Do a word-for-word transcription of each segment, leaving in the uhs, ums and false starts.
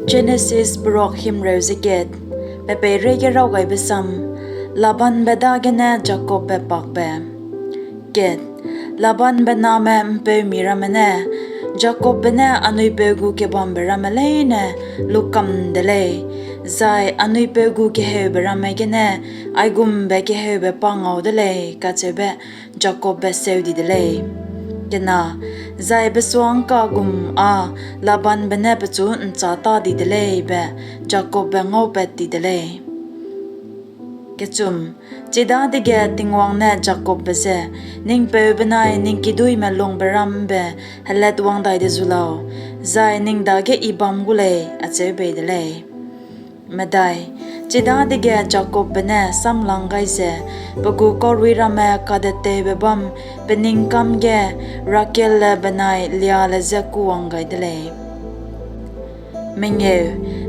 Jenesis Peruak Himreu ze kat. Pe peireige raw gaibe sam: Labanbe dagene Jakobbe Pakbe. Labanbe name ’mpeumi ramme ne, Jakobbe ne anui peu gu kebambe ramme leine lukam de lei, zai anui peu gu keheube ramme gene aigumbe keheube pa ngau de lei, kacheube Jakobbe seu di de lei. Zai besua'ngka gum â Labanbe ne pechu ’nchâ ta di de lei be Jakobbe ngaupat ti de lei. Chidadege Tingwang ne Jakobbe je, Ning peu benai ning kiduîme lungbe ram ’mbe helatwang dai de zu lau, zai ning dage I bam gu lei, acheu bei de lei. Chidadege Jakobbe ne samlang gai ze pe gu kaurui ramme kadetewbe bâm pe ning kâm ge Rakelle benai Leale je kûwang gai de lei.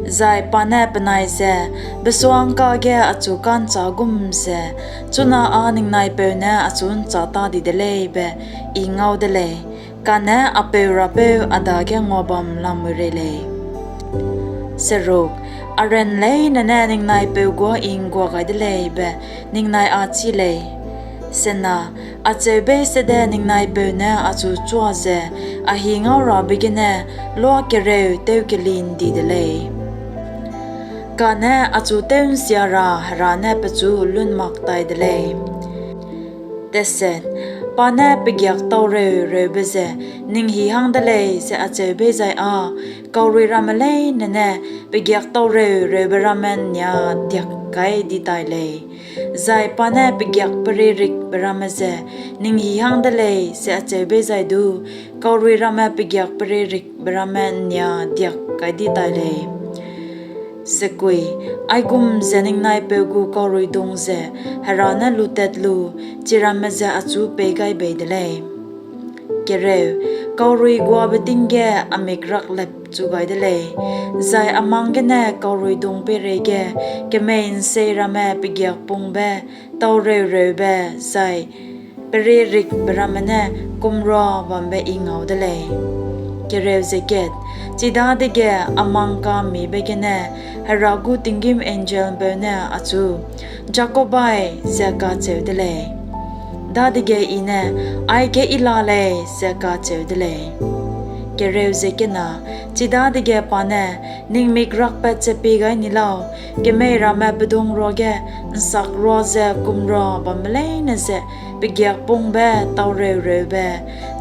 Zai pa ne penai je, Besua'ngka ge achu ka'nchâ gum ze chuna â ningnai peu ne achu ’nchâ ta di de lei be I ngau de lei, kane a peu Rapeu a dage nguabam lamui rei lei. A ran leine ne ningnai peu guâ I ’nggua gai de lei be ningnai â chî lei. Acheu bei sede ningnai peu ne achu chua ze a hî ngaurabe gene luâ kereu tewkeli ’ndi de lei; kane achu tew'nsia ra Hera ne pechu lun mak tai de lei. Pa ne pegiak taureu-reube ze ning hî hang de lei ze acheu bei zai â kaurui ramme leine ne pegiak taureu-reube ramme ’nnia diak kai di tai lei, zai pa ne pegiak perierikbe ramme ze ning hî hang de lei ze acheu bei zai du kaurui ramme pegiak perierikbe ramme ’nnia diak kai di tai lei. Aigum ze ningnai peu gu kauruidung ze Hera ne lutat lu chiramme ze achu pei gai bei de lei. Kaurui guabe ting ge a mik raklep chu gai de lei, zai a mang gene kauruidung peireige kemei'nsei ramme pegiak pungbe taureu-reube zai perierikbe ramme ne kumrua bambe I ngau de lei. Chidadege a mang ka'mmibe gene Hera gu tinggîm angel'mpeu ne achu, Jakobbe! ze kacheu de lei. Dadege I ne, Aige I la lei, ze kacheu de lei. Chidadege pa ne, Ning mik rakpat ze pie gai ni lau, kemei ramme pedung ruage ’nsakruâ ze kumrua bambe leine ze pegiak pungbe taureu-reube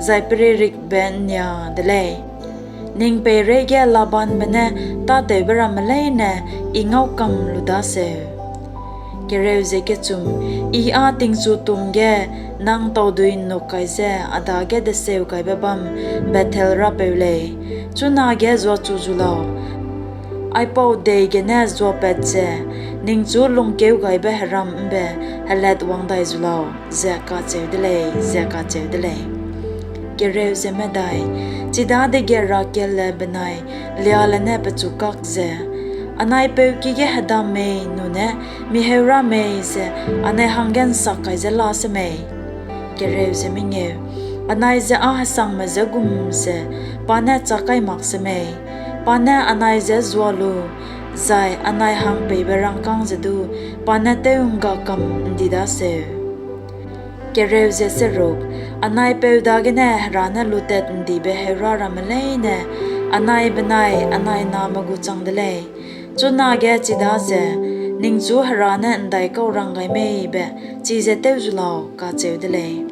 zai perierikbe ’nnia de lei; ning peireige Labanbe ne tâtewbe ramme leine I ngau kam lu daseu. I â tingchutum ge nang taudui ’nnuk kai ze a dage deseugaibe bâm Bethel Rapeu lei, chunage zuachu zu lau; aipau dei gene zuapat ze ningchu lungkeugaibe heram ’mbe helatwang dai zu lau, ze kacheu de lei, ze kacheu de lei. Chidadege Rakelle benai Leale ne pechu kak ze, Anai peu ki ge hedam mei nune mi heurâ mei ze anai hangge ’nsak kai ze la semei? Anai je â hesangme je gum ze pa ne chak kai mak semei? Pa ne anai je zua lu, zai anai hang peibe rangkâng ze du pa ne tew'ngga kam ’ndi daseu. Anai peu dagene Hera ne lutat'ndibe heurâ ramme leine anai benai anai name gu chang de lei; chunage chidaze ningchu Hera ne ’ndaikau rang gai mei be chize tew zu lau, kacheu de lei.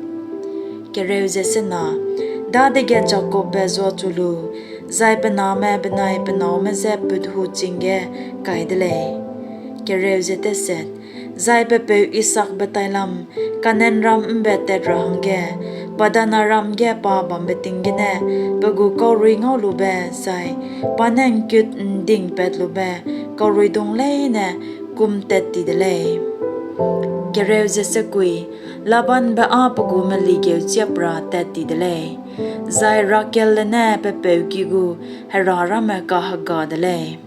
Dadege Jakobbe zuachu lu, zai pe name benai pe nâume je put-hu ching ge kai de lei. Zai pe peu Isaakbe tailam Kanaanram ’mbe tat ra hangge Paddan-aram ge pa bambe ting gene pe gu kaurui ngaulube zai pa ne ’ngkut-’ndingpatlube kauruidung leine kumtat ti de lei. Labanbe â pe gu meligeu chiap ra tat ti de lei, zai Rakelle ne pe peu ki gu hera ramme kahega de lei.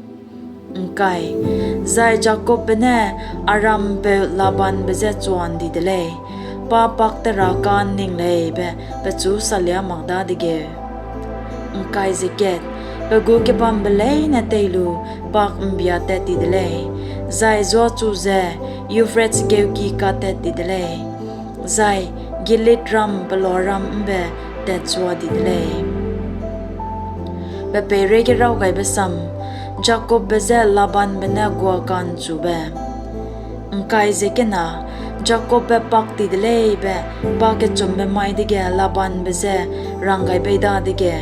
Zai Jakobbe ne Aram'mpeu Labanbe je chua ’ndi de lei, pa pak-tera ka'nning lei be pechu salia mak dadegeu. pe gu kebambe leine tei lu pak'mbia tat ti de lei, zai zuachu ze Euphrates geuki katat ti de lei, zai Gileadram peloaram ’mbe tatsua di de lei. Pe Peireige Rawgaibe Sam Jakobbe je Labanbe ne Guaka'nchube Jakobbe pak ti de lei be pakechumbe mai dege Labanbe je ranggaibe dadege,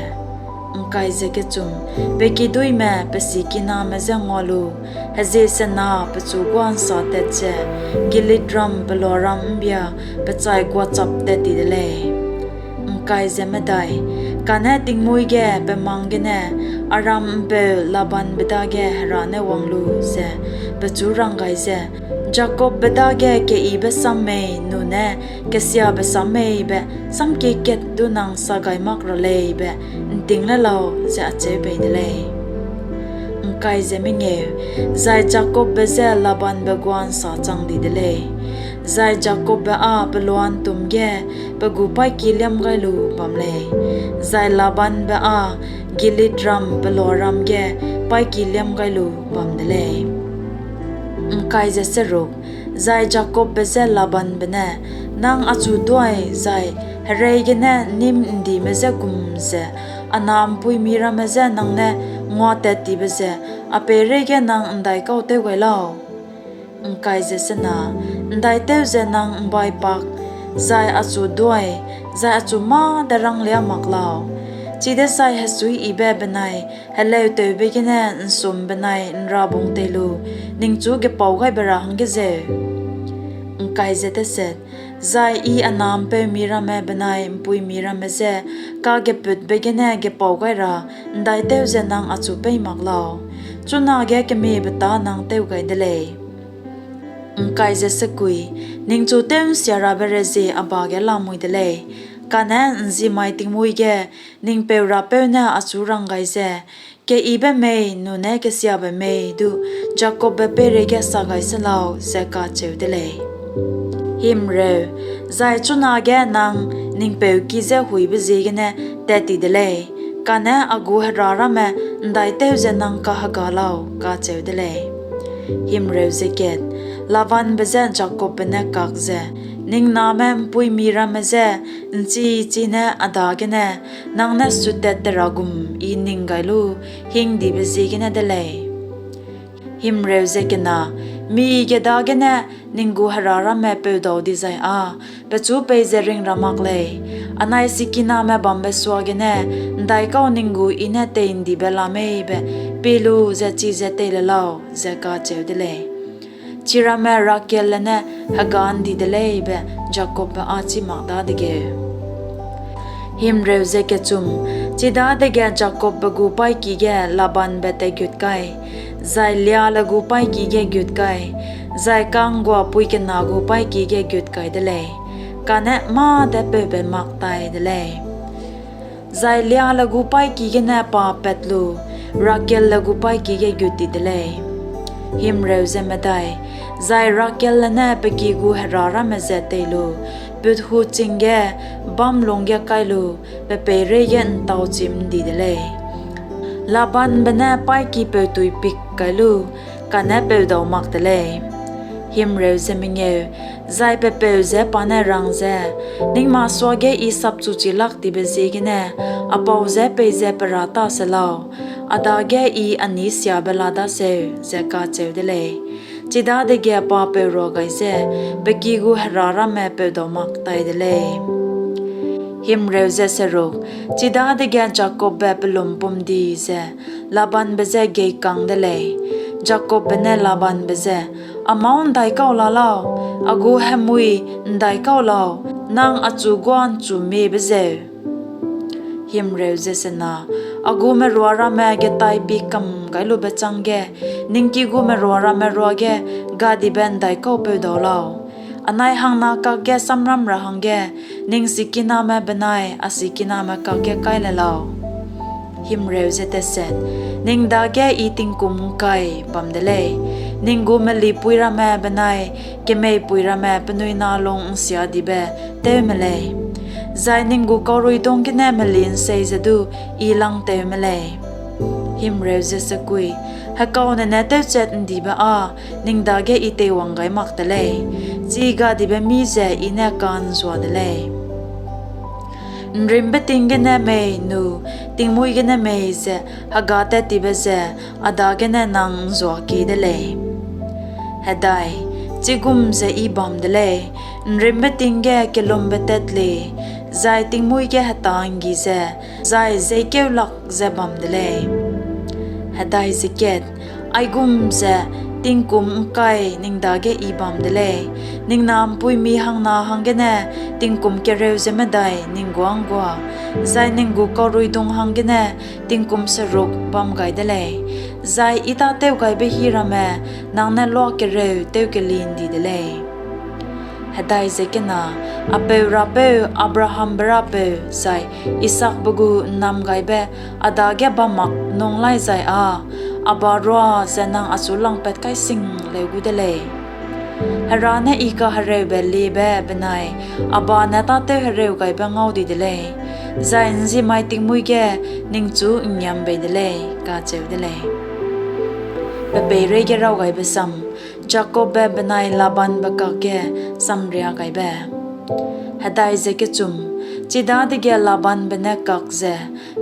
pe kiduîme pe sikiname je ngua lu hezie sena pechu gua'nsâtat ze Gileadram peloaram ’mbia pe chai guachaptat ti de lei. Kane tingmuî ge pe mang gene Aram'mpeu Labanbe dage Hera ne wang lu ze pechu rang gai ze, Jakobbe dage keyibe sam mei nune kesiabe sam mei be sam kie kat du nang sa gai mak ra lei be ’ntîng le lau, ze acheu bei de lei. Zai Jakobbe je Labanbe gua'nsâ chang di de lei; zai Jakobbe â peloa'ntûm ge pe gu paîki liâm gai lu bam lei, zai Labanbe â Gileadram peloaram ge paîki liâm gai lu bam de lei. Zai Jakobbe je Labanbe ne, Nang achu duai zai herei gene ’nnîm'ndime je gum ze a na ’mpuimi ramme je nang ne nguatattibe ze a peireige nang ’ndaikau tew gai lau? ’Ndaitew ze nang ’mbai pak, zai achu duai, zai achu mâ de ranglia mak lau? Chidezai hesuiyibe benai heleuteube gene ’nsum benai ’nrabung tei lu ningchu gepau gai be ra hangge zeu? Zai I a na ’mpeumi ramme benai ’mpuimi ramme je kageputbe gene gepau gai ra ’ndaitew ze nang achu pei mak lau? Chunage kemiebe tâ nang tew gai de lei. Ningchu tew'nsiarabe rezie a ba ge lamui de lei, kane ’nzimai tingmuî ge ning peu Rapeu ne achu rang gai ze, ‘Keyibe mei nune kesiabe mei du Jakobbe peireige sa gai se lau,’ ze kacheu de lei. Zai chunage nang ning peu ki je huibe ziegene tat ti de lei, kane a gu hera ramme ’ndaitew ze nang kahega lau? kacheu de lei. Labanbe je Jakobbe ne kak ze, Ning name ’mpuimi ramme je ’nchi-chine a dagene nang ne suttat te ra gum I ning gai lu hingdibe ziegene de lei. Mige dagene ning gu hera ramme peudau dizai â pechu peize ring ra mak lei; anai sikiname bambe suagene ’ndaikau ning gu I ne tei'ndibe la mei be pie lu ze chize tei le lau, ze kacheu de lei. Chiramme Rakelle ne hega ’ndi de lei be Jakobbe â chî mak dadegeu. Chidadege Jakobbe gu paîki ge Labanbe tatgut kai, zai Leale gu paîki ge gut kai, zai ka'ngguapui kena gu paîki ge gut kai de lei, kane mâ de peube mak tai de lei. Zai Leale gu paîki gene pa pat lu Rakelle gu paîki ge gut ti de lei. Zai Rakelle ne pe ki gu hera ramme ze tei lu put-hu ching ge bâm lungge kai lu pe peireige ’ntauchim ’ndi de lei. Labanbe ne paîki peutui pik kai lu kane peudau mak te lei. Zai pe peu je pa ne rang ze, Ning masuage I sapchuchi lak tibe ziegene a pau je peize pe râ ta se lau, a dage I a nî siabe la daseu, ze kacheu de lei. Chidadege pa peu ruagaize pe ki gu hera ramme peudau mak tai de lei. Chidadege Jakobbe pe lumpum di ze Labanbe je geikang de lei. Jakobbe ne Labanbe je, A mâu ’ndaikau la lau? A gu hemui ’ndaikau lau, nang achu gua'nchumiebe zeu? A gu merua ramme getaipie kam gai lube chângge ning ki gu merua ramme ruage gadibe ’ndaikau peudau lau? Anai hangna kakge samram ra hangge ning sikiname benai a sikiname kakge kai le lau. Ning dage I tingkum ’ngkai bam de lei; ning gu melipui ramme benai kemeipui ramme penui na lung ’nsiadibe tew me lei, zai ning gu kauruidung gene meli'nsei ze du I langtew me lei. Himreu ze sekui, hekaune ne tewchat ’ndibe â ning dage I teiwang gai mak te lei, chigadibe mî ze I ne ka'nzua de lei. ’Nrîmbe ting gene mei nu tingmuî gene mei ze hega tat tibe ze a dagene nang ’nzuakie de lei. Hedai, chigum ze I bam de lei, ’nrîmbe ting ge kellumbe tat le, zai tingmuî ge heta'nggi ze, zai jeikeu lak ze bam de lei. Hedai ze kat, aigum ze tingkum ’ngkai ning dage I bam de lei, ning na ’mpuimi hangna hanggene tingkum kereu ze medai ning guâ ’nggua, zai ning gu kauruidung hanggene tingkum seruk bam gai de lei, zai I tâtewgaibe hî ramme nang ne luakereu tewkeli ’ndi de lei. Hedai ze kena, a peu Rapeu, Abrahambe Rapeu, zai Isaakbe gu ’nnamgaibe a dage bam mak nung lai zai â, a ba rua ze nang achu langpat kai sing leu gu de lei. Hera ne I kahereube liebe benai a ba ne tâtewhereugaibe ngau di de lei, zai ’nzimai tingmuî ge ningchu ’ngngiam bei de lei, kacheu de lei. Pe peireige raw gaibe sam, Jakobbe benai Labanbe kakge samria gaibe. Hedai ze kechum, chidadege Labanbe ne kak ze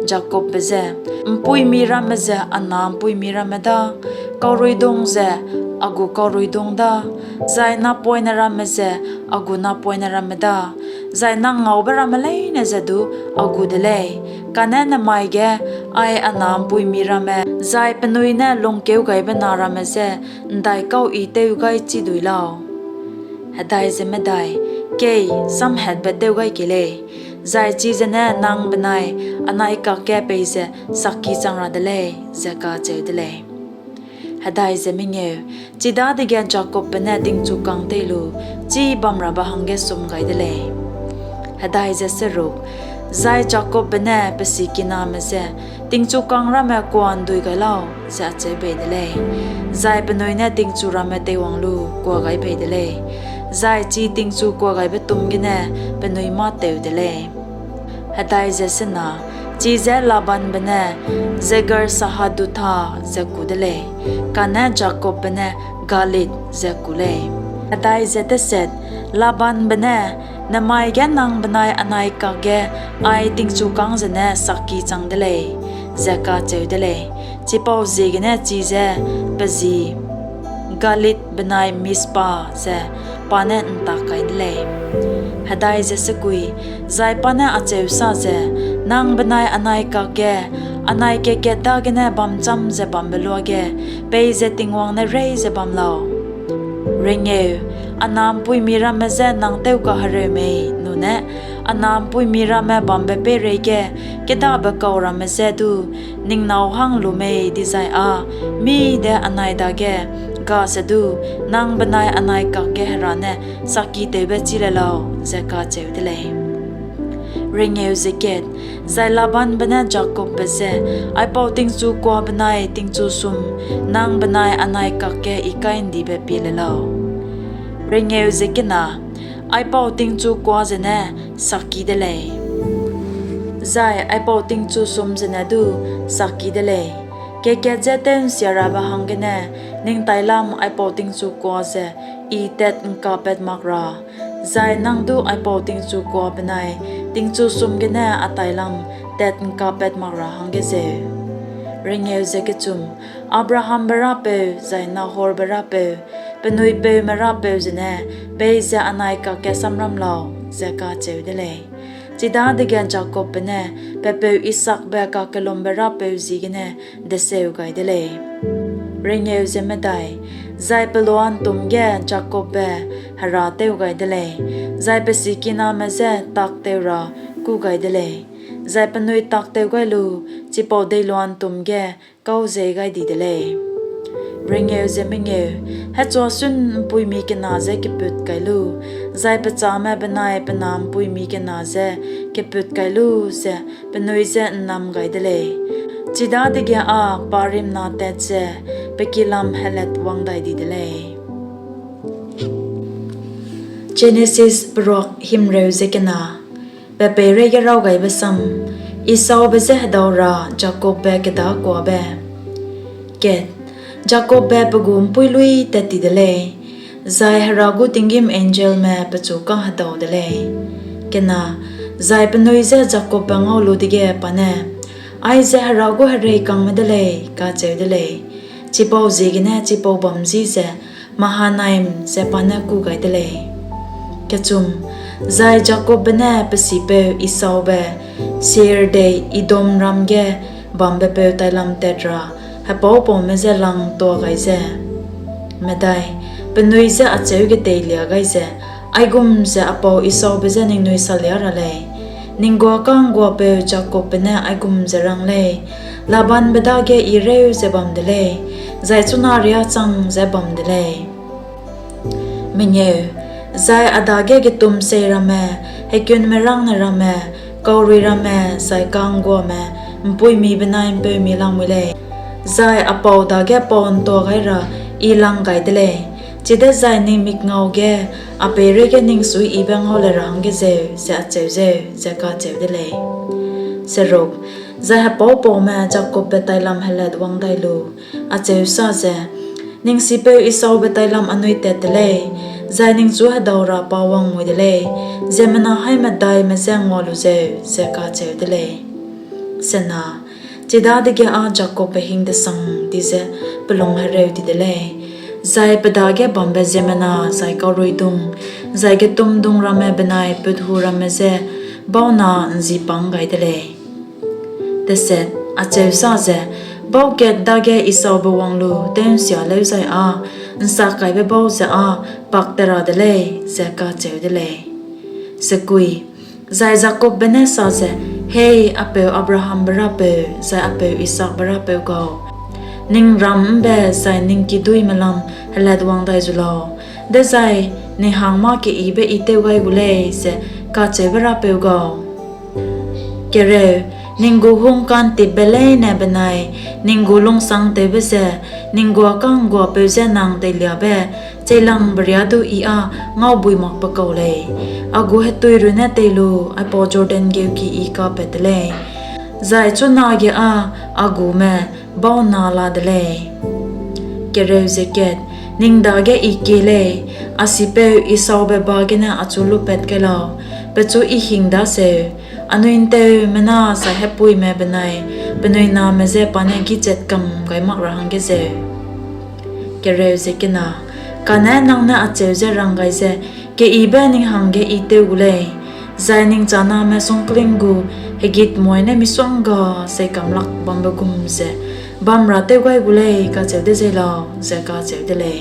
Jakobbe je, ’mpuimi ramme ze a na ’mpuimi ramme da, kauruidung ze a gu kauruidung da, zai napoine ramme ze a gu napoine ramme da, zai nang ngaube ramme leine ze du a gu de lei, kane nemai ge ai a na ’mpuimi ramme, zai penui ne lungkeugaibe na ramme je ’ndaikau I tew gai chi dui lau. Hedai ze medai, kei, samhatbe tew gai kei lei, zai chize ne nang benai anai kakge peize sakki chang ra de lei, ze kacheu de lei. Hedai ze mengeu, chidadege Jakobbe ne tingchukâng tei lu, chî bamrabe hangge sum gai de lei. Hedai ze seruk, zai Jakobbe ne pe sikiname je, tingchukâng ramme kua ’ndui gai lau, ze acheu bei de lei, zai penui ne tingchu ramme teiwang lu kua gai bei de lei, zai chi tingchu kuagaibe tum gene penui mâ-teu de lei. Hedai ze sena, chize Labanbe ne Jegar-sahadutha ze ku de lei, kane Jakobbe ne Galeed ze ku lei. Hedai ze teset, Labanbe ne, nemai ge nang benai anai kakge ai tingchukâng zene sakki chang de lei, ze kacheu de lei; chipauziegene chize pe ji Galeed benai Mizpa ze pa ne ’ntak kai de lei. Hedai ze sekui, zai pa ne acheu sa ze, Nang benai anai kakge anai kat-kat dagene bamchâm ze bambe luage peize Tingwang ne rei ze bam lau. Rengeu, a na ’mpuimi ramme je nang tewkahereu mei nune a na ’mpuimi ramme bambe peireige kêdabe kau ramme je du ning nâu hang lu mei dizai â mî de anai dage ga se du nang benai anai kakge Hera ne sakkitewbe chî le lau, ze kacheu de lei. Rengeu ze kat, zai Labanbe ne Jakobbe je, Aipau tingchu kua benai tingchu sum nang benai anai kakge I kai'ndibe pie le lau. Rengeu ze kena, aipau tingchu kua zene sakki de lei, zai aipau tingchu sum zene du sakki de lei; kat-kat je tew'nsiarabe hanggene ning tailam aipau tingchu kua ze I tat'ngkapat mak ra, zai nang du aipau tingchu kua benai tingchu sum gene a tailam tat'ngkapat mak ra hangge zeu. Rengeu ze kechum, Abrahambe Rapeu zai Nahorbe Rapeu, penui peume Rapeu zene peize anai kakge samram lau, ze kacheu de lei. Chidadege Jakobbe ne pe peu Isaakbe kakellumbe Rapeu ji gene deseu gai de lei. Rengeu ze medai, zai peloa'ntûm ge Jakobbe herâtew gai de lei, zai pe sikiname je tak tew ra kû gai de lei; zai penui tak tew gai lu chipau deiloa'ntûm ge kau jei gai di de lei. Rengeu ze mengeu, hechua sun ’mpuimi kena je keput kai lu, zai pe chame benai pe na ’mpuimi kena je keput kai lu ze penui je ’nnam gai de lei; chidadege â pa rimnatat ze pe kilam helatwang dai di de lei. Jenesis peruak himreu ze kena. Pe peireige raw gaibe sam, Esaube je hedau ra Jakobbe kedâ kuabe. Jakobbe pe gu ’mpuî luî tat ti de lei, zai Hera gu tinggîm angelme pechu kâhedau de lei. Zai penui je Jakobbe ngau lu dege pa ne, Aize Hera gu hereikangme de lei, kacheu de lei. Chipauziegene chipau bâm ji ze Mahanaim ze pa ne kû gai de lei. Zai Jakobbe ne pe sipeu Esaube Seir dei Edomram ge bambepeu tailam tat ra hepâupaume je lang'ntua gai ze, penui je acheu geteilia gai ze, Aigum ze a pau Esaube je ningnui salia ra lei: ‘Ning guâ ka'ngguapeu Jakobbe ne aigum ze rang lei: Labanbe dage I rêu ze bam de lei, zai chuna riâ chang ze bam de lei. Zai a dage getumsei ramme, hekunmerângne ramme, kaurui ramme, zai ka'ngguame ’mpuimi benai ’mpeumi lamui lei; zai a pau dage pau'ntua gai ra I lang gai de lei, chidezai ning mikngau ge a peireige ning suiyibe ngau le ra hangge zeu,’ ze acheu zeu, ze kacheu de lei. Zai hepâupaume Jakobbe tailam helatwang dai lu, acheu sa ze, Ning sipeu Esaube tailam anui tat te lei, zai ningchu hedau ra pa wang'nmui de lei; ziemmena haî medaime je ngua lu zeu, ze kacheu de lei. Chidadege â Jakobbe hing desang di ze pe lung hereu di de lei, zai pe dage bambe ziemmena zai kauruidung, zai getumdung ramme benai put-hu ramme je bau na ’nzipâng gai de lei. Acheu sa ze, Bau kat dage Esaube wang lu tew'nsia lêuzai â ’nsakaibe bau ze â pak te ra de lei, ze kacheu de lei. Zai Jakobbe ne sa ze, Hei a peu Abrahambe Rapeu zai a peu Isaakbe Rapeu gau, ning ram ’mbe zai ning kiduîme lam helatwang dai zu lau, dezai ning hang mâ-keyibe I tew gai gu lei, ze kacheube Rapeu gau, ning gu hungka'ntipbe leine benai ning gu lungsangtewbe ze ning guâ ka'ngguapeu je nang teiliabe cheilangbe riâ du I â ngaubuimakbe kau lei; a gu hetui runne tei lu aipau Jordan geuki I kapat te lei, zai chunage â a gume bau na la de lei. Ning dage I kie lei, a sipeu Esaube ba gene achu lupat kai lau, pechu I hing daseu, anui ’nteumena zai hepuime benai penui name je pa ne gîchat kam gai mak ra hangge zeu. Kane nang ne acheu ze rang gai ze, ‘Keyibe ning hangge I tew gu lei, zai ning chaname sungkling gu hegitmoîne misongga seikamlak bambe gum ze bam ra tew gai gu lei,’ kacheu de zei lau, ze kacheu de lei.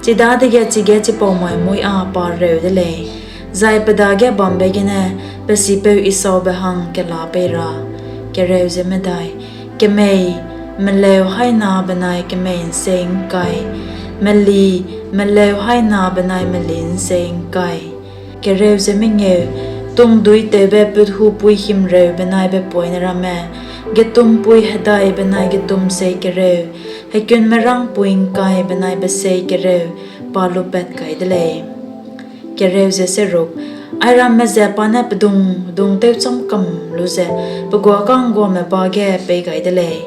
Chidadege chige chipau mai muî â pa reu de lei, zai pe dage bambe gene pe sipeu Esaube hang kela pei ra, kemei, meleu haî na benai kemei'nsei ’ngkai, meli, meleu haî na benai meli'nsei ’ngkai, tungduîtewbe put-hu pui himreu benai bepoine ramme, getumpui hedai benai getumsei kereu, hekunmerângpui ’ngkai benai besei kereu pa lupat kai de lei. Airamme ze pa ne pedung-dung tewchâm kam lu ze pe guâ ka'ngguame ba ge pei gai de lei,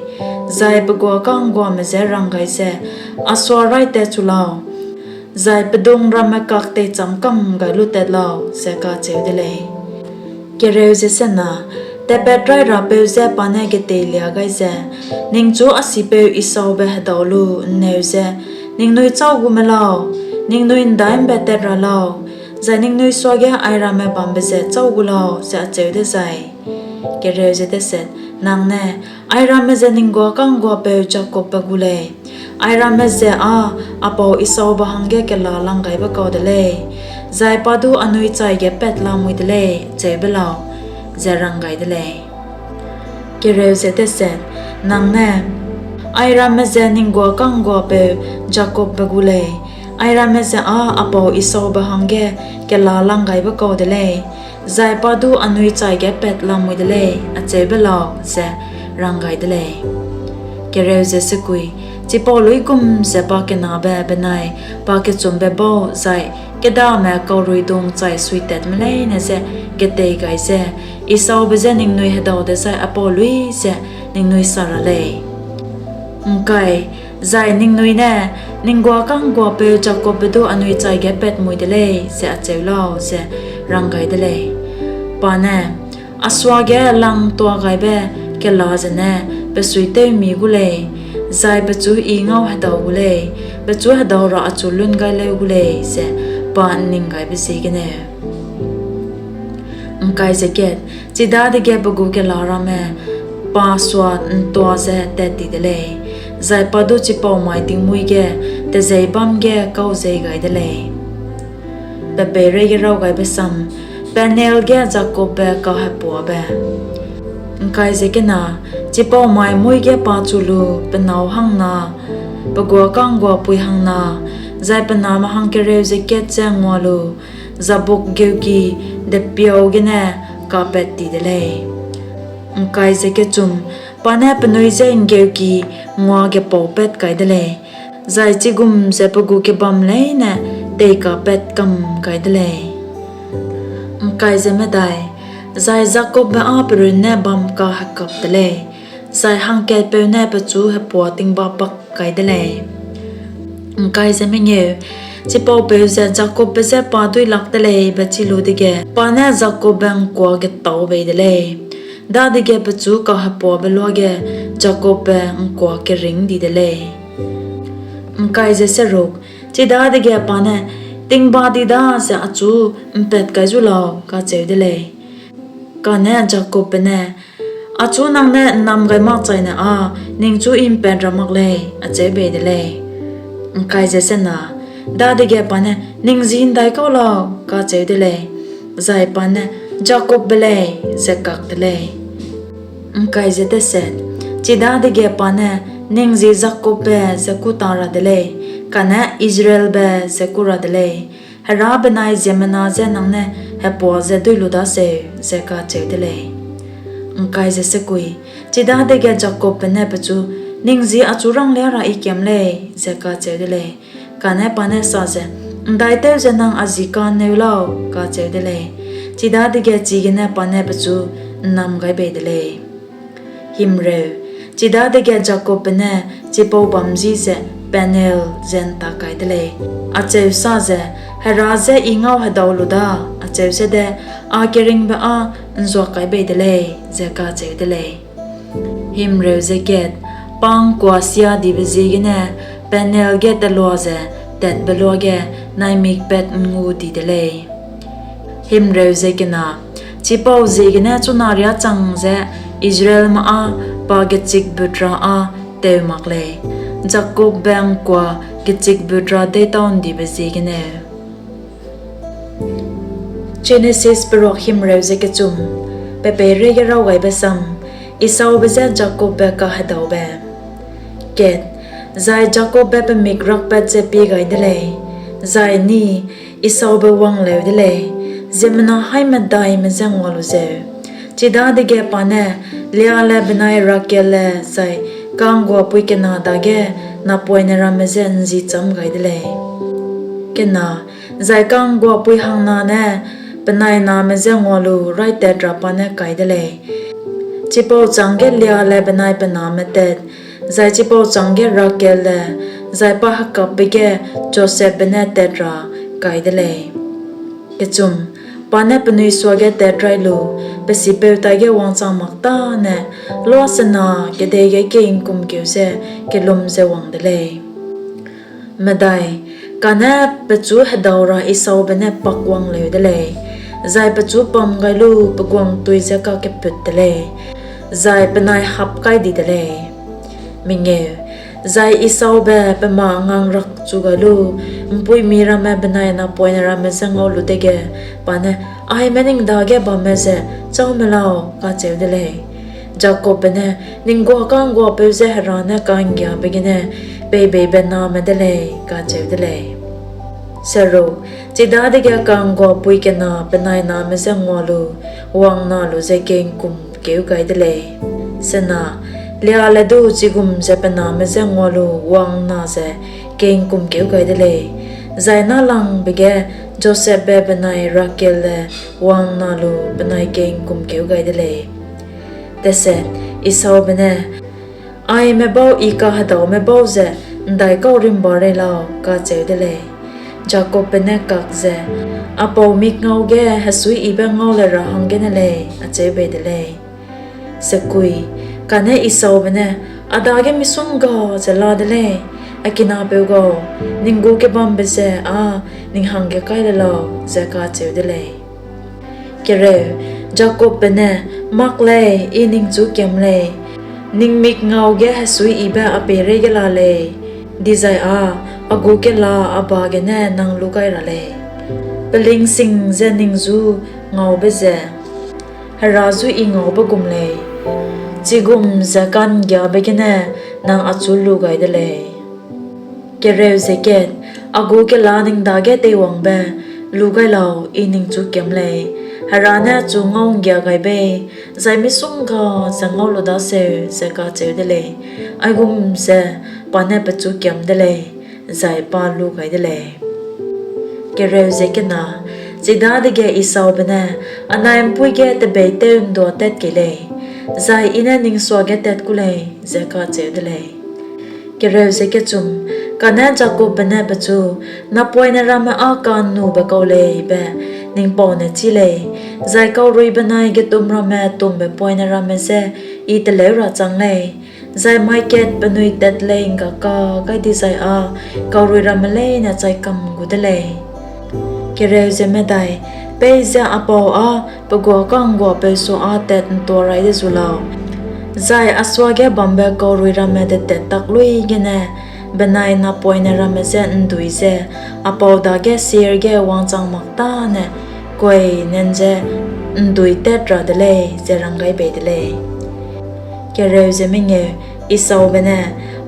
zai pe guâ ka'ngguame je rang gai ze, A suaraîtatchu lau, zai pedung ramme kak teichâm kam gai lutat lau, ze kacheu de lei. Tatpat raîrapeu je pa ne geteilia gai ze, Ningchu a sipeu Esaube hedau lu ’nneu ze, ‘Ningnui châu gume lau, ningnui ’ndai'mbe tat ra lau, zai ningnui suage airamme bambe ze châu gu lau,’ ze acheu dezai, nang ne, ‘Airamme ze ning guâ ka'ngguapeu Jakobbe gu lei; airamme ze â a pau Esaube hangge kela langgaibe kau de lei, zai pa du anui chaige pat lamui de lei,’ acheu be lau, ze rang gai de lei. Nang ne, ‘Airamme ze ning guâ ka'ngguapeu Jakobbe gu lei; airamme ze â a pau Esaube hangge kela langgaibe kau de lei, zai pa du anui chaige pat lamui de lei,’ acheu be lau, ze rang gai de lei. Chipau luigum ze pakenabe benai pakechumbe bau zai kêdame kauruidung chai suitatme leine je getei gai ze, Esaube je ningnui hedau dezai aipau luî ze ningnui sa ra lei. Zai ningnui ne, ‘Ning guâ ka'ngguapeu Jakobbe du anui chaige patmui de lei,’ ze acheu lau, ze rang gai de lei. Pa ne, A suage lang'ntuagaibe kela zene pe suitew'mmi gu lei, zai pechu I ngauhedau gu lei; pechu hedau ra achu lun gai leu gu lei, ze pa ’nning'ngaibe ziegeneu. Chidadege pe gu kela ramme pa sua'ntua ze tat ti de lei, zai pa du chipau mai tingmuî ge tejeîbâm ge kau jei gai de lei. Pe peireige raw gaibe sam Peniel ge Jakobbe Kahepuabe Chipau mai muî ge pa chu lu, pe nâu hangna, pe guâ ka'ngguapui hangna, zai pe name hang kereu ze kat je ngua lu, Jabok geuki depiau gene kapat ti de lei. Pa ne penui je ’nggeuki nguagepâupat kai de lei, zai chigum ze pe gu kebam leine teikapat kam gai de lei. Zai Jakobbe â pe runne bam kahekap te lei, zai hangkatpeu ne pechu hepua tingbapakkai de lei. Chipaupeu ze Jakobbe je pa duî lak te lei be chî lu dege, pa ne Jakobbe ’ngkua getâu bei de lei; dadege pechu kahepuabe luage Jakobbe ’ngkua kerîng di de lei. Chidadege pa ne, Tingba di da ze achu ’mpat kai zu lau, kacheu de lei. Kane Jakobbe ne, Achu nang ne ’nnam gai makchaine â ningchu I ’mpat ra mak lei, acheu bei de lei. Dadege pa ne, Ning ji ’ndaikau lau? kacheu de lei. Zai pa ne, Jakobbe lei, ze kak te lei. Chidadege pa ne, Ning ji Jakobbe ze kû ta ra de lei, kane Israelbe ze kû ra de lei; Hera benai ziemmena je nang ne hepua ze duî lu daseu, ze kacheu de lei. Chidadege Jakobbe ne pechu, Ning ji achu ranglia ra I kiam lei, ze kacheu de lei. Kane pa ne sa ze, ’Ndaitew ze nang a ji ka'nneu lau? kacheu de lei. Chidadege chigene pa ne pechu ’nnam gai bei de lei. Chidadege Jakobbe ne chipau bâm ji ze Peniel ze ’ntak kai de lei, acheu sa ze, Hera je I ngauhedau lu da, acheu sede a keringbe â ’nzuak kai bei de lei, ze kacheu de lei. Pa ’ngkuasiadibe ziegene Peniel ge telua ze tatbe luage naimik pat ’nngu di de lei. Chipauziegene chuna riâ chang ze Israelme â pa gechikbut ra â teu mak lei, Jakobbe ’ngkua gechikbut ra deîtau'ndibe ziegeneu. Jenesis peruak himreu ze kechum. Pe peireige raw gaibe sam Esaube je Jakobbe kahedaube. Kat, zai Jakobbe pe mik rakpat ze pie gai de lei, zai ni, Esaube wang leu de lei, ziemmena haî medaime je ngua lu zeu. Chidadege pa ne Leale benai Rakelle zai ka'ngguapui kena dage napoine ramme je ’nzichâm gai de lei. Zai ka'ngguapui hangna ne penai name je ngua lu raîtat ra pa ne kai de lei; chipau chângge Leale benai pe name tat, zai chipau chângge Rakelle, zai pa hekapbe ge Josepbe ne tat ra kai de lei. Pa ne penui suage tatraî lu, pe sipeu taige wangchang mak tâne lua sena kedei ge kei'ngkumkeu ze kellum ze wang de lei. Kane pechu hedau ra Esaube ne pakwang leu de lei, zai pechu pam gai lu pe guang'ntui je kakeput te lei, zai penai hap kai di de lei. Zai Esaube pe ma ngang rakchu gai lu, ’mpuimi ramme benai napoine ramme je ngau lu dege, pa ne, A haî me ning dage bamme ze châu me lau? kacheu de lei. Jakobbe ne, Ning guâ ka'ngguapeu je Hera ne ka'nggiabe gene peibeibe name de lei, kacheu de lei. Chidadege ka'ngguapui kena penai name je ngua lu wang'nna lu ze kei'ngkumkeu gai de lei. Leale du chigum ze pe name je ngua lu wang'nna ze kei'ngkumkeu gai de lei, zai nâlangbe ge Josepbe benai Rakelle wang'nna lu penai kei'ngkumkeu gai de lei. Esaube ne, Aime bau I kahedaume bau ze ’ndaikau rimba rei lau? kacheu de lei. Jakobbe ne kak ze, A pau mikngau ge hesuiyibe ngau le ra hanggene lei, acheu bei de lei. Kane Esaube ne, A dage misongga ze la de lei; a kinapeu gau, ning gu kebambe ze â ning hangge kai le lau, ze kacheu de lei. Jakobbe ne, Mak lei, I ningchu kiam lei; ning mikngau ge hesuiyibe a peireige la lei, dizai â a gu kela a ba gene nang lu gai ra lei; pelingsing ze ning ju ngaube ze Hera ju I ngaube gum lei; chigum ze ka'nggiabe gene nang achu lu gai de lei. A gu kela ning dage teiwangbe, lu gai lau, I ningchu kiam lei; Hera ne achu ngau'nggia gai bei, zai misongga ze ngau lu daseu, ze kacheu de lei. Aigum ze pa ne pechu kiam de lei, zai pa lu gai de lei. Chidadege Esaube ne, Anai ’mpuî ge tebeîtew'nduâtat kei lei, zai I ne ning suage tat ku lei, ze kacheu de lei. Kane Jakobbe ne pechu, Napoine ramme â ka'nnube kau lei be ning pau ne chî lei, zai kaurui benai getum ramme tumbe poine ramme je I teleu ra chang lei, zai mai kat penui tat lei ’nggaka gai dizai â kaurui ramme leine chai kam gu de lei. Peize a pau â pe guâ ka'ngguapeu sua â tat'ntuaraî de zu lau, zai a suage bambe kaurui ramme detat tak luî gene benai napoine ramme je ’ndui ze a pau dage Seir ge wangchang mak tâne kuai nan ze ’nduitat ra de lei, ze rang gai bei de lei. Esaube ne,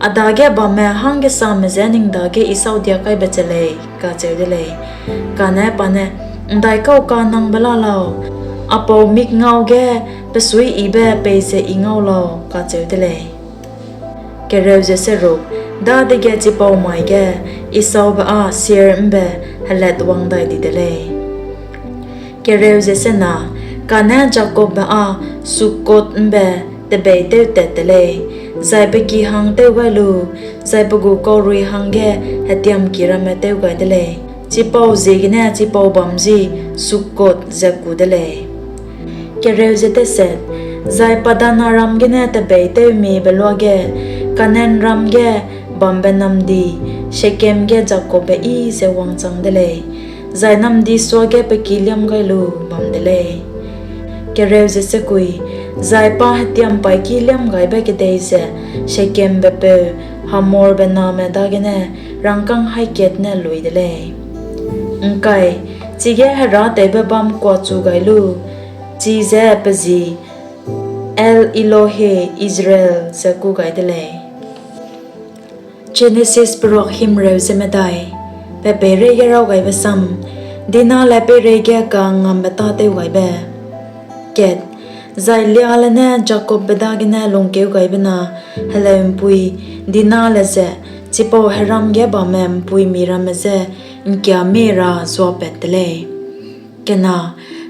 A dage bamme hanggesame je ning dage I sâudiak kai be che lei, kacheu de lei. Kane pa ne, ’Ndaikau ka'nnangbe la lau? A pau mikngau ge pesuiyibe peize I ngau lau? kacheu de lei. Dadege chipau mai ge Esaube â Seir ’mbe helatwang dai di de lei. Kane Jakobbe â Sukkoth ’mbe tebeîtewtat te lei, zai pe ki hang tew gai lu, zai pe gu kaurui hangge hetiamki ramme tew gai de lei; chipauziegene chipau bâm ji Sukkoth ze ku de lei. Zai Paddan-aram gene tebeîtewmie be luage Kanaanram ge bambe namdi Shekem ge Jakobbe yi ze wangchang de lei, zai namdi suage pe ki liâm gai lu bam de lei. Zai pa hetiampaîki liâmgaibe kedei ze Shekembe peu Hamorbe name dagene rangkâng haî kat ne lui de lei. Chige herâtewbe bâm kuachu gai lu, chize pe ji El-elohe-Israel ze kû gai de lei. Jenesis Peruak Himreu ze Medai. Pe peireige raw gaibe sam: Dinale peireige ka'nngambe tâ tewgaibe. Zai Leale ne Jakobbe dagene lungkeugaibe na heleu'mpui Dinale ze chipau heram ge bamme ’mpuimi ramme je ’ngkiâmie ra zuapat te lei.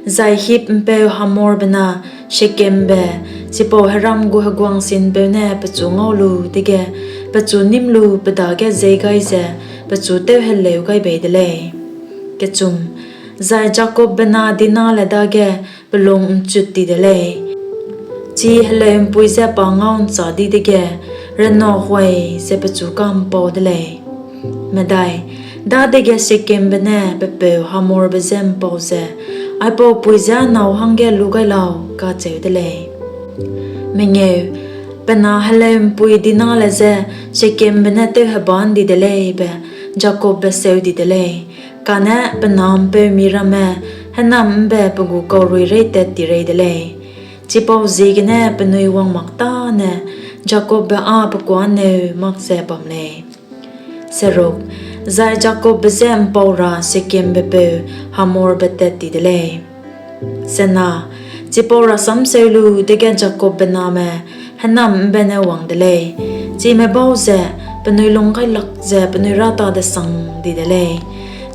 Zai Hib'mpeu Hamorbe na Shekembe chipau heram gu heguangsinpeu ne pechu ngau lu dege, pechu nîm lu pe dage jei gai ze pechu tewheleu gai bei de lei. Zai Jakobbe na Dinale dage pe lung ’nchut ti de lei, chi heleu'mpui je pa ngau'nchâ di dege, renahuai ze pechu ka'mpau de lei. Dadege Shekembe ne pe peu Hamorbe je ’mpau ze, Aipau pui je nâu hangge lu gai lau? kacheu de lei. Pe na heleu'mpui Dinale je Shekembe ne tewhebâ ’ndi de lei be Jakobbe seu di de lei; kane pe na ’mpeumi ramme hênam ’mbe pe gu kauruireîtat ti rei de lei; chipauziegene penui wang mak tâne Jakobbe â pe kuâneu mak ze bam lei. Zai Jakobbe je ’mpau ra Shekembe peu Hamorbe tat ti de lei. Chipau rasam seu lu dege Jakobbe name hênam ’mbene wang de lei; chime bau ze penui lunggailak ze penui râta-desang di de lei,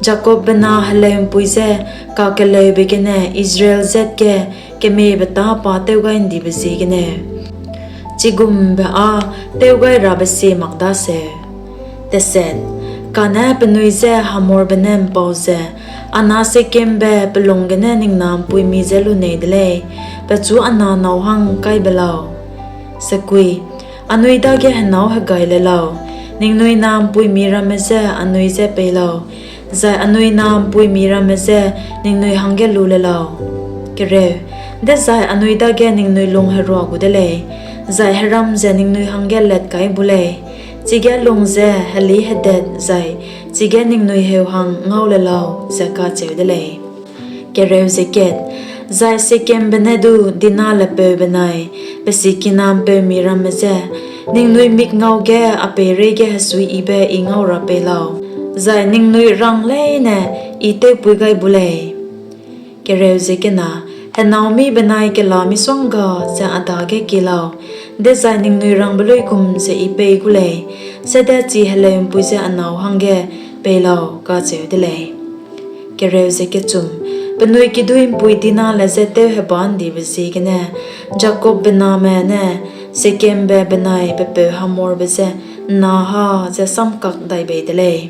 Jakobbe na heleu'mpui je kakeleube gene Israel zat ge kemiebe tâ pa tewgai'ndibe ziegeneu. chigumbe â tewgairabe sie mak daseu. Kane penui je Hamorbe ne ’mpau ze, A na Shekembe pe lung gene ning na ’mpuimi je lunei de lei; pechu a na nâu hang kai be lau. Anui dage henâu hegai le lau, ningnui na ’mpuimi ramme je anui je pei lau, zai anui na ’mpuimi ramme je ningnui hangge lu le lau. Dezai anui dage ningnui lung herua gu de lei, zai heram ze ningnui hangge lat kai bu lei; chige lung ze helîhedet zai chige ningnui heu hang ngau le lau, ze kacheu de lei. Zai Shekembe ne du Dinale peu benai pe sikina ’mpeumi ramme je, Ningnui mikngau ge a peireige hesuiyibe I ngau ra pei lau, zai ningnui rang leine I tewpui gai bu lei. Henâu mî benai kela misongga ze a dage kie lau, dezai ningnui rangbe luigum ze I pei gu lei; sede chi heleu'mpui je a nâu hangge pei lau, kacheu de lei. Penui kiduî'mpui Dinale je tewhebâ'ndibe ziegene Jakobbe name ne Shekembe benai pe peu Hamorbe je ’nna ha ze samkak dai bei de lei.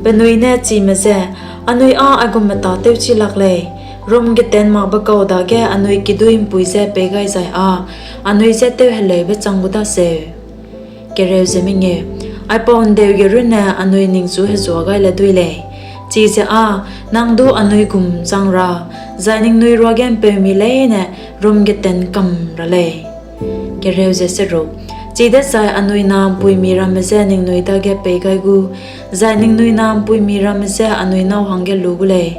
Penui ne chime je, Anui â aigumme tâ tewchi lak lei; rumgeten makbe kau dage anui kiduî'mpui je pei gai zai â anui je tewheleube chang gu daseu. Aipau ’ndeu ge runne anui ningchu hezuâ gai le duî lei, chize â nang du anui gum chang ra zai ningnui ruage ’mpeumi leine rumgeten kam ra lei. Chidezai anui na ’mpuimi ramme je ningnui dage pei gai gu, zai ningnui na ’mpuimi ramme je anui nâu hangge lu gu lei,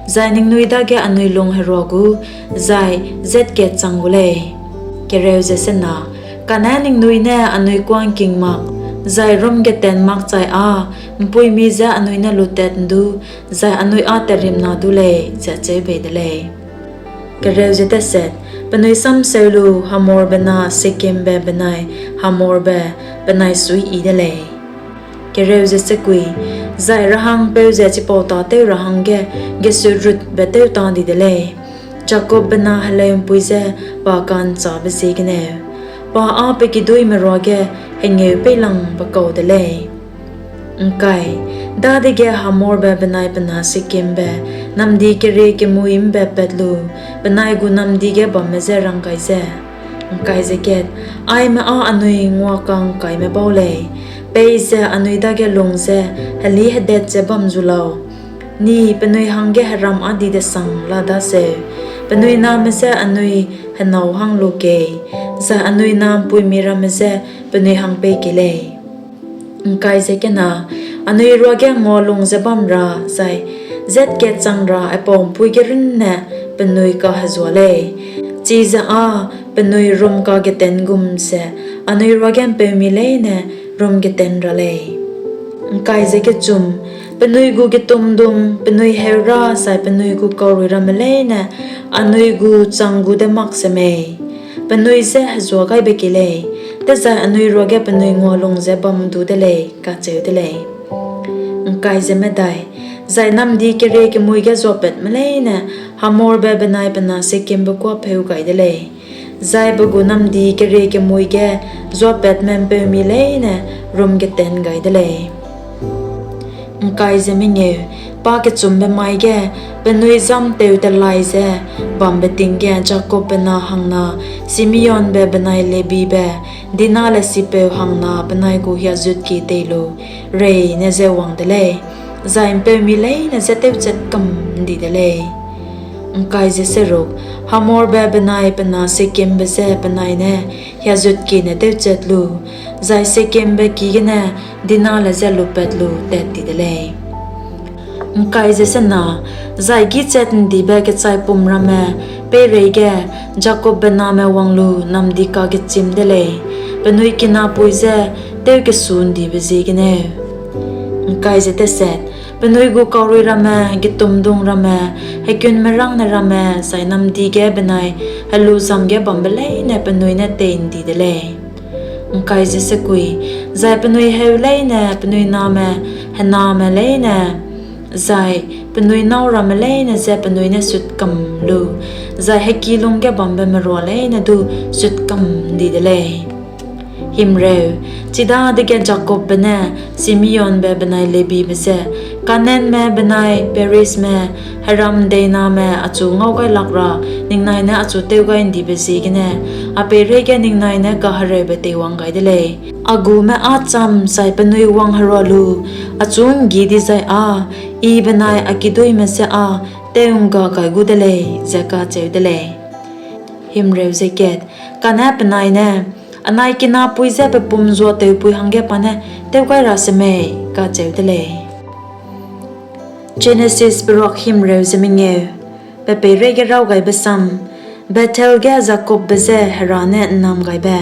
zai ningnui dage anui lung herua gu, zai zat kat chang gu lei. Kane ningnui ne anui kuâ ’ngking mak, zai rumgeten makchai â ’mpuimi je anui ne lutat ’ndu zai anui â tatrimna du lei, ze acheu bei de lei. Penui samseu lu Hamorbe na Shekembe benai Hamorbe penai suiyi de lei. Zai rehang'mpeu ze chipau tâtew ra hangge gesutrutbe tew ta di de lei; Jakobbe na heleu'mpui je pa ka'nchâbe ziegeneu, pa â pe kiduîme ruage hengêupeilangbe kau de lei. Dadege Hamorbe benai pe na Shekembe namdi kerie kemui ’mbe pat lu penai gu namdi ge bamme je rang gai ze, Aime â anui nguaka'ngkaime bau lei, peize anui dage lung ze helîhedet ze bam zu lau; ni, penui hangge heram â di-desang la daseu, penui name je anui henâu hang lu kei, zai anui na ’mpuimi ramme je penui hang pei kei lei. Anui ruage ngualung ze bam ra zai zat kat chang ra aipau ’mpuî ge runne penui kahezuâ lei, chize â penui rum kageten gum ze anui ruage ’mpeumi leine rumgeten ra lei. Penui gu getumdung, penui heurâ zai penui gu kaurui ramme leine anui gu chang gu de mak semei? Penui je hezuâ gai be kei lei, dezai anui ruage penui ngualung ze bam du de lei, kacheu de lei. Zai namdi kerie kemui ge zuapatme leine Hamorbe benai pe na Shekembe kuâ pheu gai de lei, zai pe gu namdi kerie kemui ge zuapatme ’mpeumi leine rumgeten gai de lei. Pakechumbe mai ge penui jâm teutelai ze bambe ting ge Jakobbe na hangna Simeonbe benai Lebibe, Dinale sipeu hangna penai gu hiazutkie tei lu reine je wang de lei, zai ’mpeumi leine je tewchat kam ’ndi de lei. Hamorbe benai pe na Shekembe je penai ne hiazutkie ne tewchat lu, zai Shekembe ki gene Dinale je lupat lu tat ti de lei. Zai gîchat'ndibe kechaipum ramme peireige Jakobbe name wang lu namdi kagechim de lei, penui kinapui je tewkesu'ndibe ziegeneu. Penui gu kaurui ramme, getumdung ramme, hekunmerângne ramme, zai namdi ge benai heluzam ge bambe leine penui ne tei ’ndi de lei. Zai penui heu leine, penui name hename leine, zai penui nâu ramme leine je penui ne sut kam lu, zai heki lung ge bambe merua leine du sut kam ’ndi de lei. Chidadege Jakobbe ne Simeonbe benai Lebibe je, Kanaanme benai Perizme, heram deiname achu ngaugailak ra ningnai ne achu tewgai'ndibe ziegene a peireige ningnai ne kahereube teiwang gai de lei. A gume â cham zai penui wangherua lu achu ’nggi dizai â I benai a kiduîme je â tew'ngga gai gu de lei, ze kacheu de lei. Kane penai ne, Anai kinapui je pe pum zuatewpui hangge pa ne tew gai ra semei? kacheu de lei. Jenesis Peruak Himreu ze Mengeu. Pe peireige Rawgaibe Sam. Bethel ge Jakobbe je Hera ne ’Nnamgaibe.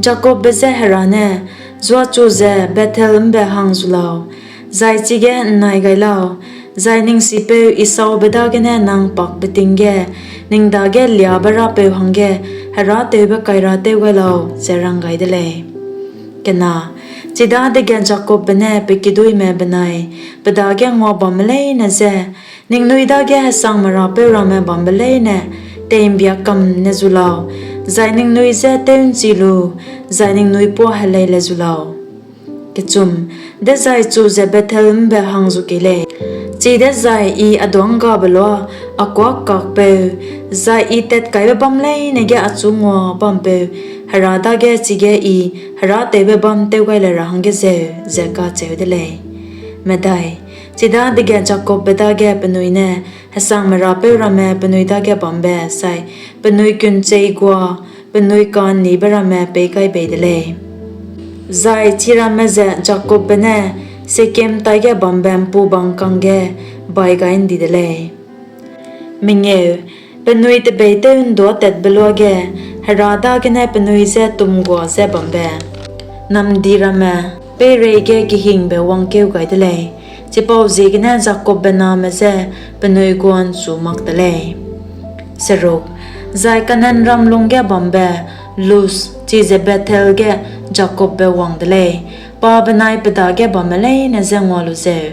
Jakobbe je Hera ne, Zuachu ze Bethel ’mbe hang zu lau, zai chige ’nnai gai lau, zai ning sipeu Esaube dagene nang pakbe ting ge ning dage liâbe Rapeu hangge herâtewbe kaira tew gai lau, ze rang gai de lei. Chidadege Jakobbe ne pe kiduîme benai pe dage nguabamme leine je, Ningnui dage hesangme rapeu ramme bambe leine tei'mbia kam ne zu lau, zai ningnui je tew'nchi lu, zai ningnui puâ helei le zu lau. Dezai chu ze Bethel ’mbe hang zu kei lei, chidezai I a duânggabe lua a kuâkakpeu, zai I tatkaibe bâm leine ge achu nguabampeu Hera dage chige I herâtewbe bâm tew gai le ra hangge zeu, ze kacheu de lei. Chidadege Jakobbe dage penui ne hesangme rapeu ramme penui dage bambe zai penui kuncheigua penui ka'nnibe ramme pei gai bei de lei. Zai chiramme ze Jakobbe ne Shekem taige bambe ’mpubang kangge bai gai ’ndi de lei. Penui tebeîtew'nduâtatbe luage Hera dagene penui je tumgua ze bambe namdi ramme peireige kehingbe wangkeu gai de lei; chipauziegene Jakobbe name je penui gua'nchu mak te lei. Zai Kanaanram lungge bambe Luz chize Bethel ge Jakobbe wang de lei, pa benai pe dage bamme leine je ngua lu zeu.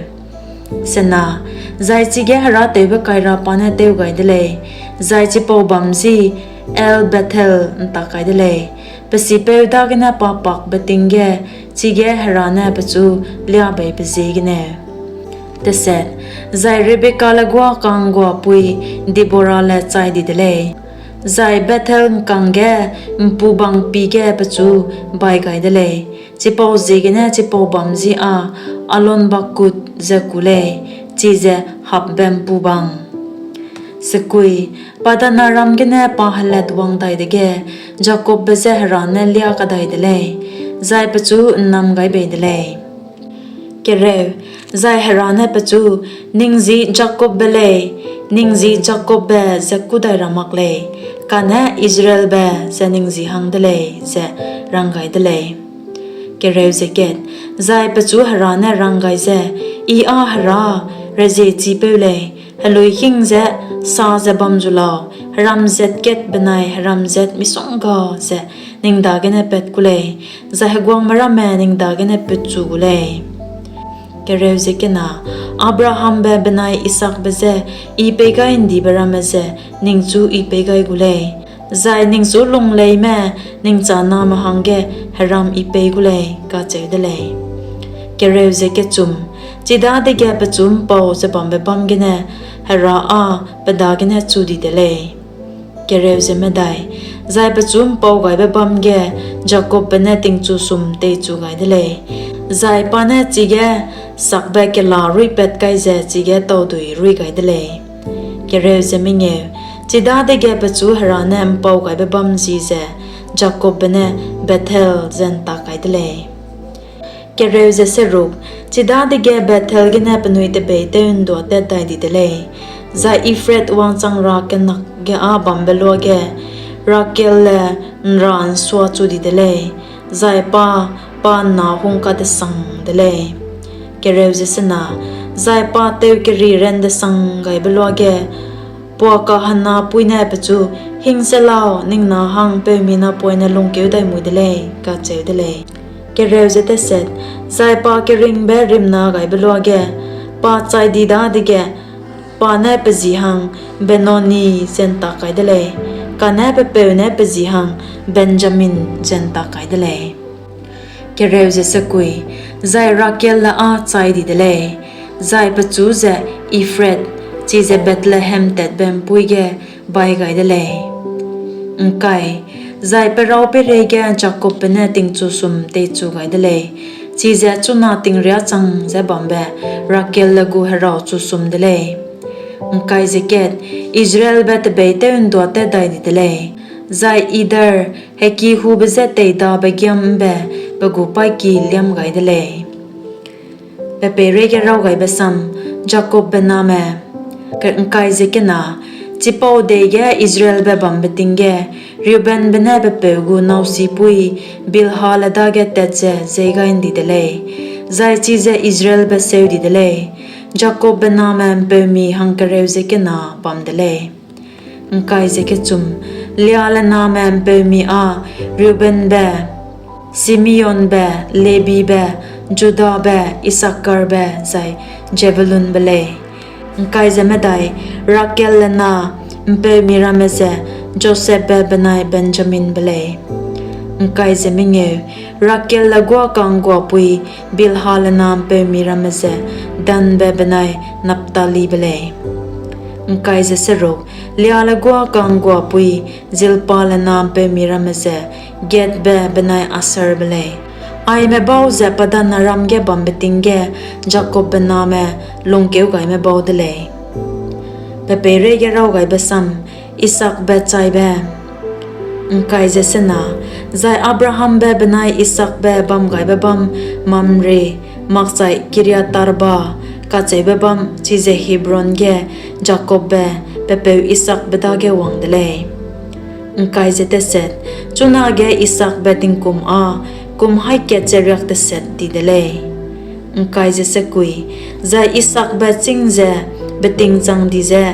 Zai chige herâtewbe kaira pa ne tew gai de lei, zai chipau bâm ji El-Bethel ’ntak kai de lei, pe sipeu dagene pa pakbe ting ge chige Hera ne pechu liâbeibe ziegeneu. Zai Rebekale guâ ka'ngguapui Deborale chai di de lei, zai Bethel ’ngkangge ’mpubang pî ge pechu bai gai de lei; chipauziegene chipau bâm ji â Allon-bakuth ze ku lei, chize Hapbe ’mpubang. Paddan-aram gene pa helatwang dai dege Jakobbe je Hera ne liâ kadai de lei, zai pechu ’nnam gai bei de lei. Zai Hera ne pechu, Ning ji Jakobbe lei; ning ji Jakobbe ze kû dai ra mak lei, kane Israelbe ze ning ji hang de lei, ze rang gai de lei. Zai pechu Hera ne rang gai ze, I â Hera, Reziechipeu lei; heluîhing ze sa ze bam zu lau, heram zat kat benai heram zat misongga ze ning dagene pat ku lei, zai heguangme ramme ning dagene putchu gu lei. Abrahambe benai Isaakbe je I peigaindibe ramme ze ningchu I pei gai gu lei, zai ningchu lungleîme ning chaname hangge heram I pei gu lei, kacheu de lei. Chidadege pechu ’mpau ze bambe bâm gene Hera â pe dagene chu di de lei. Zai pechu ’mpaugaibe bâm ge Jakobbe ne tingchu sum teichu gai de lei, zai pa ne chige sakbe kela ruîpat kai ze chige taudui ruî gai de lei. Chidadege pechu Hera ne ’mpaugaibe bâm ji ze Jakobbe ne Bethel ze ’ntak kai de lei. Chidadege Bethel gene penui tebeîtew'nduâtat dai di de lei, zai Ephrath wangchang ra kenakge â bambe luage Rakelle ’nrâ'nsua chu di de lei, zai pa pa ’nna hung kadesang de lei. Zai pa teu keri ran desanggaibe luage, puakahenapui ne pechu, Hing se lau, ning na hang ’mpeumi napoine lungkeu dai mui de lei, kacheu de lei. Zai pa keringbe rimnagaibe luage pa chai di dadege pa ne pe ji hang Benoni ze ’ntak kai de lei, kane pe peu ne pe ji hang Benjamin ze ’ntak kai de lei. Zai Rakelle â chai di de lei, zai pechu ze Ephrath, chize Bethlehem tatbe ’mpuî ge bai gai de lei. Zai pe raw peireige Jakobbe ne tingchusum teichu gai de lei, chize chuna ting riâ chang ze bambe Rakelle gu heraw chusum de lei. Israelbe tebeîtew'nduâ tat dai di de lei, zai Eder, hekihube je teidabe giam ’mbe pe gu paîki liâm gai de lei. Pe peireige raw gaibe sam: Jakobbe Name Chipau dei ge Israelbe bambe ting ge Reubenbe ne pe peu gu nausîpui Bilhale dage tat ze jei gai ’ndi de lei, zai chize Israelbe seu di de lei. Jakobbe name ’mpeumi hangkereu ze kena bam de lei. Leale name ’mpeumi â Reubenbe, Simeonbe, Lebibe, Judabe, Issakarbe zai Zebulunbe lei. Rakelle na ’mpeumi ramme ze Josepbe benai Benjaminbe lei. Rakelle guâ ka'ngguapui Bilhale na ’mpeumi ramme ze Danbe benai Naphtalibe lei. Leale guâ ka'ngguapui Zilpale na ’mpeumi ramme ze Gadbe benai Asherbe lei. Aime bau ze Paddan-aram ge bambe ting ge Jakobbe name lungkeugaime bau de lei. Pe peireige raw gaibe sam: Isaakbe Chaibe Zai Abrahambe benai Isaakbe bamgaibe bâm Mamre makchai Kiriath-arba kacheube bâm, chize Hebron ge Jakobbe pe peu Isaakbe dage wang de lei. Chunage Isaakbe tingkum â kum haî kat ze riak tesat di de lei. Zai Isaakbe chîng ze beting chang di ze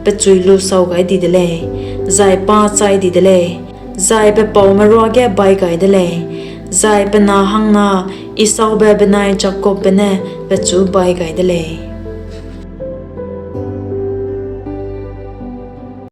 pechui lu sau gai di de lei, zai pa chai di de lei, zai pe paume ruage bai gai de lei; zai pe na hangna Esaube benai Jakobbe ne pechu bai gai de lei.